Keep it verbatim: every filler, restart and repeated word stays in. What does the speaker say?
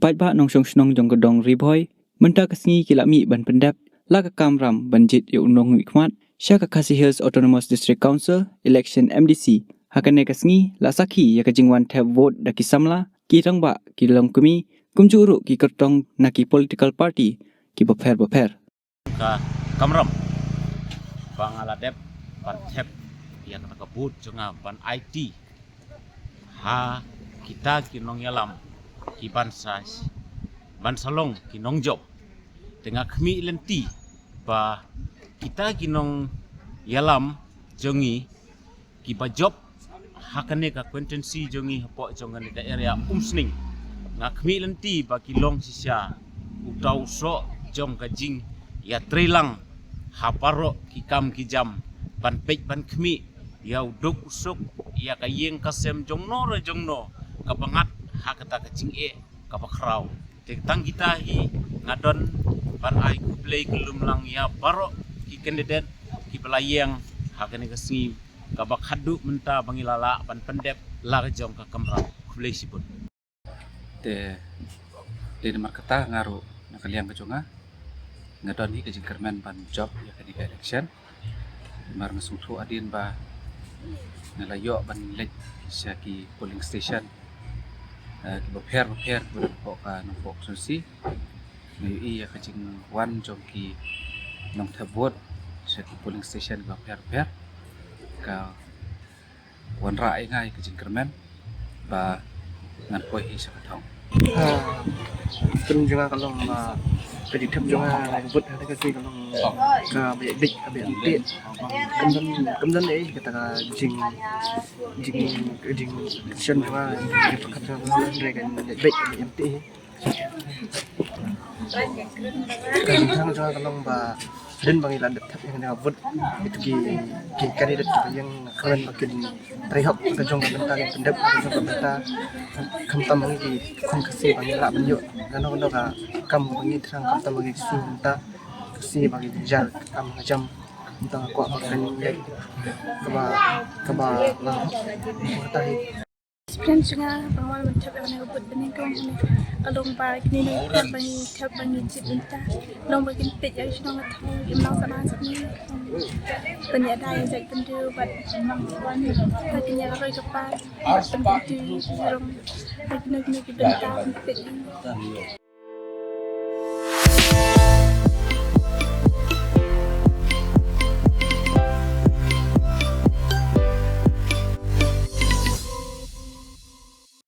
Paidbah nongshong shnong jong ka dong Ri Bhoi, mynta ka sngi ki la mih ban pyndep la ka kamram ban jied ïa u nongmihkhmat sha ka Khasi Hills Autonomous District Council election M D C. Ha kane ka sngi la sakhi ïa ka jingwan thep vote da ki samla, ki rangbah, ki longkmie, kumjuh ruh ki kyrtong na ki political party kiba pher bapher. Ka kamram ba nga la dep ban thep ïa kata ka vote jong nga ban aiti ha kita ki nongïalam ki ban sa, ban sa long ki nongjop. Te nga khmih lynti ba kita ki nongïalam jong ngi kiba jop ha kane ka constituency jong ngi hapoh jong kane ka area Umsning. Nga khmih lynti ba ki long shisha uta u soh jong ka jingïatreilang ha baroh ki kam ki jam ban peit ban khmih ïa u duk u suk ïa ka ïing ka sem jongno re jongno kaba ngat ha kata ka jingeh kaba khraw. Te tang kita hi nga don ban ai khublei khublei lang ïa baroh ki candidate kiba la ïeng ha kane ka sngi kaba khadduh mynta ba ngi la lah ban pyndep la ka jong ka kamram. Khublei shibun. Te dei namar kata nga ruh na ka liang ka jong nga nga don hi ka jingkyrmen ban jop ïa kane ka election. Namar nga sngewthuh hadien ba nga la ïoh ban leit sha ki polling station, eh, kiba pher bapher kiba don hapoh ka Nongpoh constituency. Nga ïohi ïa ka jingwan jong ki nongthep vote sha ki polling station kiba pher bapher ka wanrah ïa nga ïa ka jingkyrmen ba ngan poi hi sha ka thong. Ha, pynjah nga ka long ba ka jingthep jong nga ka vote ha ka sngi ka long kaba ïa bit kaba ïa bit. Kam don, kam don ei kata ka jing, jing, jing shen jong nga, jing pynkhap jong nga hynrei ka ïa bit kaba ïa bit. Ka jingthang jong nga ka long ba hadien ba ngi la dep thep ïa kane ka vote, ïa ki, ki candidate kiba ïeng, nga kyrmen ba kin trei hok ka jong ka bynta, kin pyndep ka jong ka bynta. Khamtam ba ngi ki khun Khasi ba ngi lah ban ïoh kano kano ka kam ba ngi thrang, khamtam ba ngi ki sngi bynta Khasi ba ngi jar ka kam ka jam. Mynta nga kwah ba kan leh kaba, kaba lah hok kata hi. Experience jong nga ba nga wan ban thep ïa kane ka vote ba nyngkong hangne ka long ba kine nongthep ba ngi thep ba ngi jied mynta long ba kin peit ïa ka shnong ka thaw, kim nang sa nang sa ngi ban ïada ïa jait bynriew bad ba kin ïa roi ka par bad ban pyntu ïa ki jrong ba kino kino ki bynta ban peit ïa ngi.